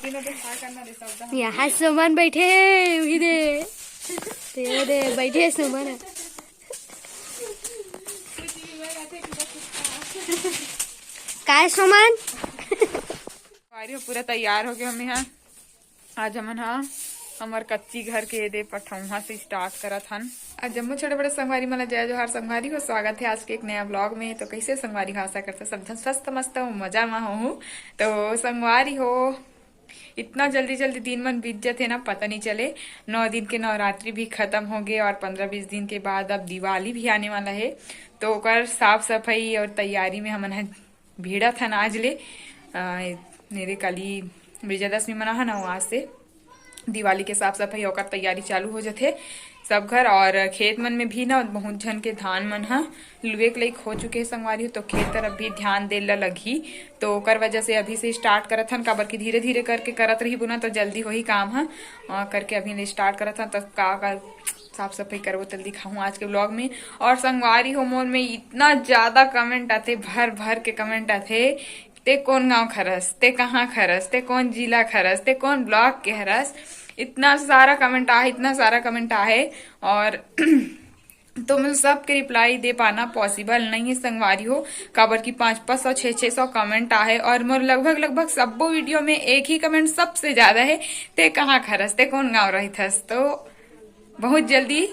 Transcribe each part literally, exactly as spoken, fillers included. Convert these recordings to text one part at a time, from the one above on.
यहाँ सुमन बैठे हे, उही दे। ते वो दे, बैठे हे सुमन। काय सुमन? संगवारी हो, पूरा तैयार हो गए हमें यहाँ। आज हमन हा हमर कच्ची घर के एदे पठौहा से स्टार्ट करत हन। आज जम्मो छोटे बड़े संगवारी मन ला जय जोहार संगवारी हो, स्वागत है आज के एक नया व्लॉग में। तो कैसे संगवारी हो, आशा करता सब झन स्वस्थ मस्त हो, मजा में हो। तो संगवारी हो, इतना जल्दी जल्दी दिन मन बीत जाते ना, पता नहीं चले। नौ दिन के नवरात्रि भी खत्म हो गए और पंद्रह बीस दिन के बाद अब दिवाली भी आने वाला है। तो ओकर साफ सफाई और तैयारी में हमन ह भिड़त हन आज ले। अ, मेरे काली विजयदशमी मना है ना, वहाँ से दिवाली के साफ सफाई ओकर तैयारी चालू हो जथे सब घर। और खेत मन में भी ना बहुत झन के धान मन ह लुए के लायक हो चुके हे संगवारी हो, तो खेत तरफ भी ध्यान दे ला लगही। तो ओकर वजह से अभी से स्टार्ट करत हन, काबर कि धीरे धीरे करके करत रही बुना तो जल्दी होही काम ह। अ, करके अभी ले स्टार्ट करत हन, तो का का साफ सफाई करबो तेला दिखाहूँ आज के व्लॉग में। और संगवारी हो, मोर में इतना ज्यादा कमेंट आथे, भर भर के कमेंट आथे, "ते कौन गांव खरस, ते कहाँ खरस, ते कौन जिला खरस, ते कौन ब्लॉक के हरस?" इतना सारा कमेंट आहे, इतना सारा कमेंट आहे। और तो मैं सबके रिप्लाई दे पाना पॉसिबल नहीं है संगवारी हो, काबर कि पाँच पाँच सौ, छः छः सौ कमेंट आहे और मोर लगभग लगभग सब्बो वीडियो में एक ही कमेंट सबसे ज्यादा है, "ते कहाँ खरस, ते कौन गांव रहिथस?" तो बहुत जल्दी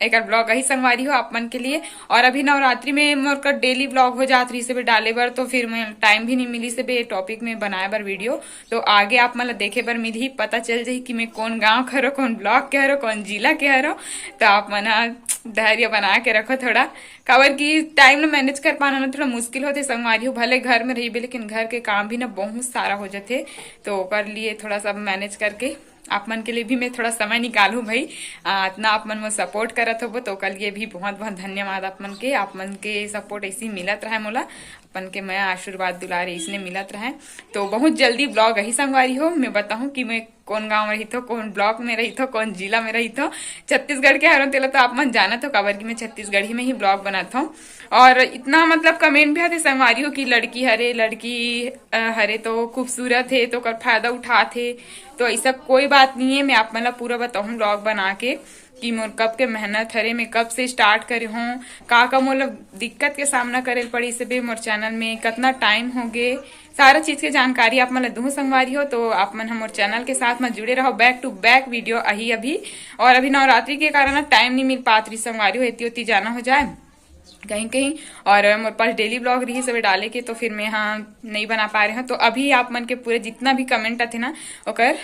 एकर ब्लॉग आही संगवारी हो आप मन के लिए। और अभी नवरात्रि में मोर कर डेली ब्लॉग हो जात रही से भी डाले बर, तो फिर मैं टाइम भी नहीं मिली से भी टॉपिक में बनाए बर वीडियो। तो आगे आप मन ला देखे बर मिलही, पता चल जाही कि मैं कौन गांव के हरो, कौन ब्लॉक के हरो, कौन जिला के हरो। तो आप मन ह धैर्य बना के रखो थोड़ा, काबर कि टाइम ल मैनेज कर पाना ना थोड़ा मुश्किल होथे संगवारी हो। भले घर में रहिबे लेकिन घर के काम भी ना बहुत सारा हो जाथे, तो ओकर लिए थोड़ा सा मैनेज करके आप मन के लिए भी मैं थोड़ा समय निकालूँ भाई। आ, इतना आप मन मोर सपोर्ट करत होबो तो ओकर लिए भी बहुत बहुत धन्यवाद आप मन के। आप मन के सपोर्ट ऐसे ही मिलत रहे मोला, अपन के मैं आशीर्वाद दुलार इसने मिलत रहे। तो बहुत जल्दी ब्लॉग यही संगवारी हो, मैं बताऊँ कि मैं कौन गांव रहिथो, कौन ब्लॉक में रहिथो, कौन जिला में रहिथो। छत्तीसगढ़ के हरों तेला तो आप मन जानत हो, काबर कि मैं छत्तीसगढ़ी में ही ब्लॉग बनात हूँ। और इतना मतलब कमेंट भी आथे संगवारी हो कि लड़की हरे, लड़की अ, हरे तो खूबसूरत हे तो ओकर फायदा उठात हे। तो ऐसा कोई बात नहीं है, मैं आप मन ला पूरा बताहूँ ब्लॉग बना के कि मोर कब के मेहनत हरे, मैं कब से स्टार्ट करे हूँ, का का मोला दिक्कत के सामना करे ल पड़ी से भी मोर चैनल में कतना टाइम हो गे, सारा चीज के जानकारी आप मन ला दूँ संगवारी हो। तो आप मन हमर चैनल के साथ में जुड़े रहो, बैक टू बैक वीडियो आही अभी। और अभी नवरात्रि के कारण ना टाइम नहीं मिल पात रही संगवारी हो, एती ओती जाना हो जाए कहीं कहीं। और मोर पास डेली ब्लॉग रही सब डाले के, तो फिर मैं हाँ नहीं बना पा रहे हूँ। तो अभी आप मन के पूरे जितना भी कमेंट आथे ना, ओकर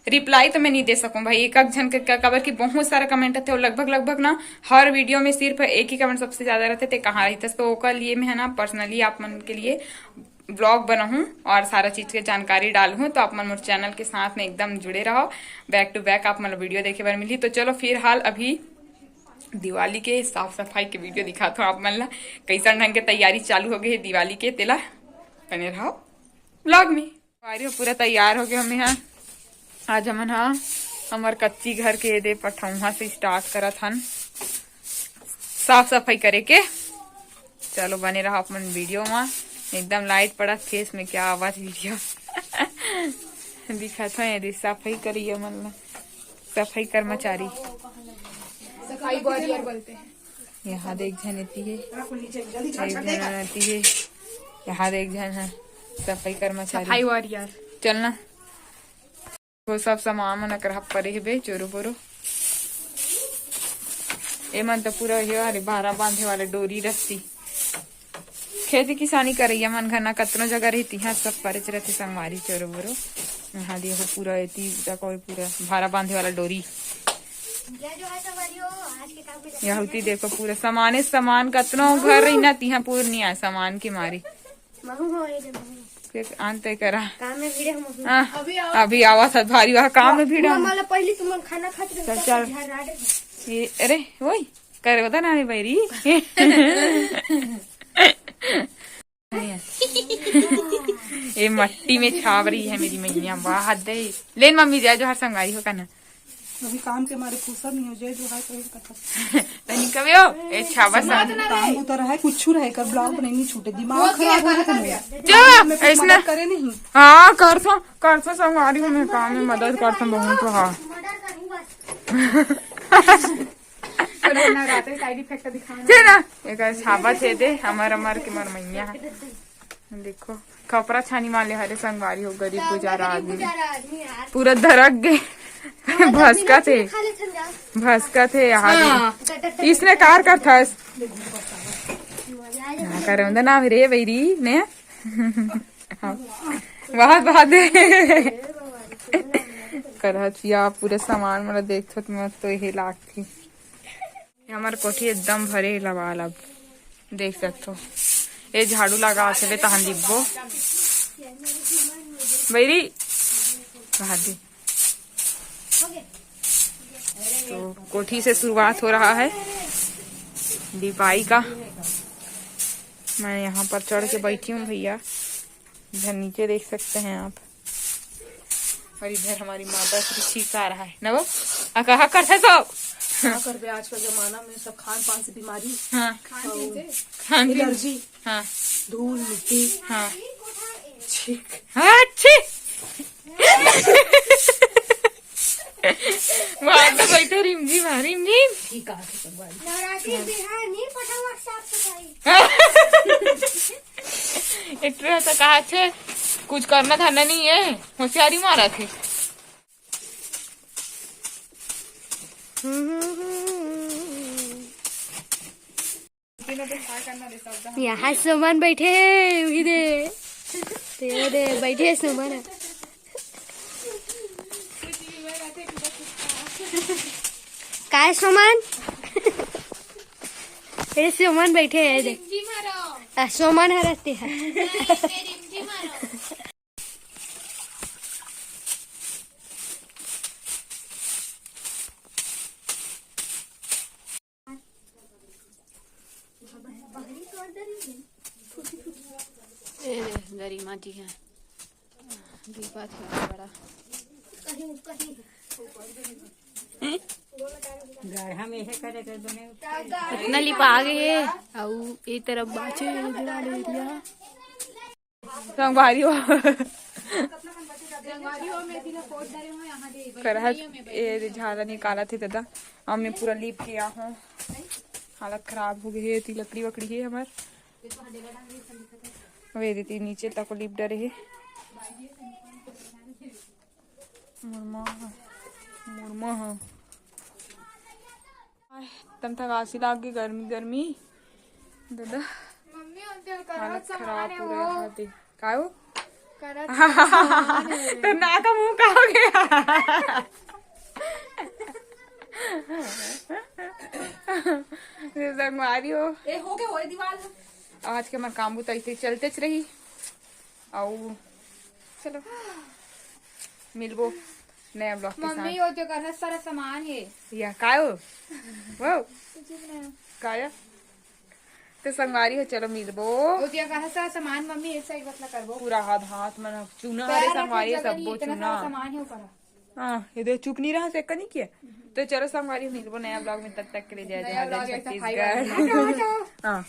रिप्लाई तो मैं नहीं दे सकूँ भाई एक एक झन के, का-, काबर कि बहुत सारा कमेंट आथे और लगभग लगभग ना हर वीडियो में सिर्फ एक ही कमेंट सबसे ज्यादा रहते, "ते कहाँ रहिथस?" तो ओकर लिए मैं है ना पर्सनली आप मन के लिए ब्लॉग बनाहूँ और सारा चीज के जानकारी डालूँ। तो आप मन मोर चैनल के साथ में एकदम जुड़े रहो, बैक टू बैक आप मन वीडियो देखे बर मिली। तो चलो फिलहाल अभी दिवाली के साफ सफाई के वीडियो दिखात हूँ आप मन ला, कैसन ढंग के तैयारी चालू हो गई है दिवाली के, तेला बने रहो ब्लॉग में। अरे पूरा तैयार हो गए हमें, हाँ। आज हमन हा हमर कच्ची घर के एदे पठौहा से स्टार्ट करत हन साफ सफाई करे के। चलो बने रहा अपन वीडियो में। एकदम लाइट पड़त फेस में, क्या आवाज वीडियो दिखत हो। ये सफाई करिए मन ला, सफाई कर्मचारी। सफाई वॉरियर बोलते हैं। यहाँ देख झन एती है, एक झन एती है, यहाँ देख झन है सफाई कर्मचारी। सफाई वॉरियर। चलना। वो सब सामान मन अकरहा परे हेबे, चोरो बोरो। ए मन तो पूरा हे वाले भारा बांधे वाले डोरी रस्सी। खेती किसानी करैया मन घर ना कतनो जगह रही, तिहाँ सब परेच रहते संगवारी चोरो बोरो। यहाँ देखो पूरा एती तक कोई पूरा भारा बांधे वाला डोरी। यहाँ होती देखो पूरा सामाने सामान, कतनो घर रही ना, तिहाँ पूर नहीं आए सामान के मारे। महू हो, ये दे महू। फिर आन तय करा। काम में भिड़े हम महू। हाँ, अभी आवा था भारी वाह काम में भिड़ा। हमारा पहली तुम खाना खाते रहो, चल, तब चल। ध्यान रहा दे। ये, अरे, वही, करे होता ना, बैरी। ये मट्टी में छाप रही है मेरी मैया, वाह दे। लेन मम्मी, जय जोहार संगवारी हो का ना। अभी काम के मारे फुर्सत नहीं हो जाए, जो है तो एक कथा। तनी कबे हो? ए छावा सा। काम उतर है, कुछ रहे कर ब्लॉग बने नहीं छूटे, दिमाग खराब हो जाता है। जो मैं कुछ ऐसना मदद करे नहीं। हाँ, कर सो, कर सो संगवारी हो, मैं काम में मदद कर सो बहुत तो हाँ। चलो ना, रात में साइड इफेक्ट दिखाना। छे ना, एक छावा छे दे, हमर, हमर के मर मैया। देखो, खपरा छानी वाले हरे संगवारी हो, गरीब गुजारा आदमी। पूरा धरक गे। भसका थे। भसका थे यार। इसने कार कर था। करे उंदा नाम रे बैरी ने। बहुत बहुत। करहत या पूरे सामान मन देखत मत तो हे लागथे। हमर कोठी एकदम भरे हे लबालब, देख सकथो। ए झाड़ू लगा से बे तहन लिपबो। बैरी, कहा दे। तो कोठी से शुरुआत हो रहा है लिपाई का। मैं यहाँ पर चढ़ के बैठी हूँ भैया, इधर नीचे देख सकते हैं आप। और इधर हमारी माता श्री छींक आ रहा है ना वो। आ कहा करते सो। क्या करबे, आजकल जमाना में सब खान पान से बीमारी। हाँ। खान पीन से? खान पीन। एलर्जी। हाँ। धूल मिट्टी। हाँ। छींक। हाँ, छी। वहाँ तो बैठो रिमझिम, हाँ, रिमझिम। ठीक है, ठीक है, बाय। नवरात्रि बिहार नहीं पठावा साफ सफाई। एटरे तो कहा छे, कुछ करना धरना नहीं है, होशियारी मारा थे। यहाँ सोमन बैठे हे, उही दे। ते दे, बैठे हे सोमन। काय सोमन? ए सोमन बैठे हे, दे। आ, सोमन हरस ते हे। ए, गरिमा जी है। दीपा थे बड़ा। गढ़ा में हे करे कर बने। इतना लिपा गए हे, अउ ए तरफ बाचे हे, उजवाल एरिया। संगवारी हो। करहत ए झाला निकालत हे दादा। अब मैं पूरा लीप के आ हूँ। हालत खराब हो गई हे, एती लकड़ी वकड़ी हे हमर। वे देती नीचे तक लीप डरे हे। मुड़मा ह, मुड़मा ह। आय, तन थकासी लाग गई, गर्मी, गर्मी। दादा, मम्मी, उनके करहत हालत खराब हो रहा है। काय हो? करहत तो ना का मुंह का हो गया? ये संगवारी हो। ए, हो गया, हो दीवार। आज के हमार काम बुता ऐसे चलते रही। अउ चलो, मिलबो नया ब्लॉग के मम्मी, साथ। वो जो करहत सारा सामान हे। या, काय हो? वो? कुछ नहीं। काय? तो संगवारी हो, चलो मिलबो। वो जो करहत सारा सामान मम्मी एक साइड बतला करबो। पूरा हाथ, हाथ मन चूना हरे संगवारी, सबो चूना। सामान हे ऊपर। हाँ, ये दे चुप नहीं रहा, से कनी किया। तो चलो संगवारी, मिलबो नया ब्लॉग में, तब तक के लिए जय जोहार, जय छत्तीसगढ़। हाँ।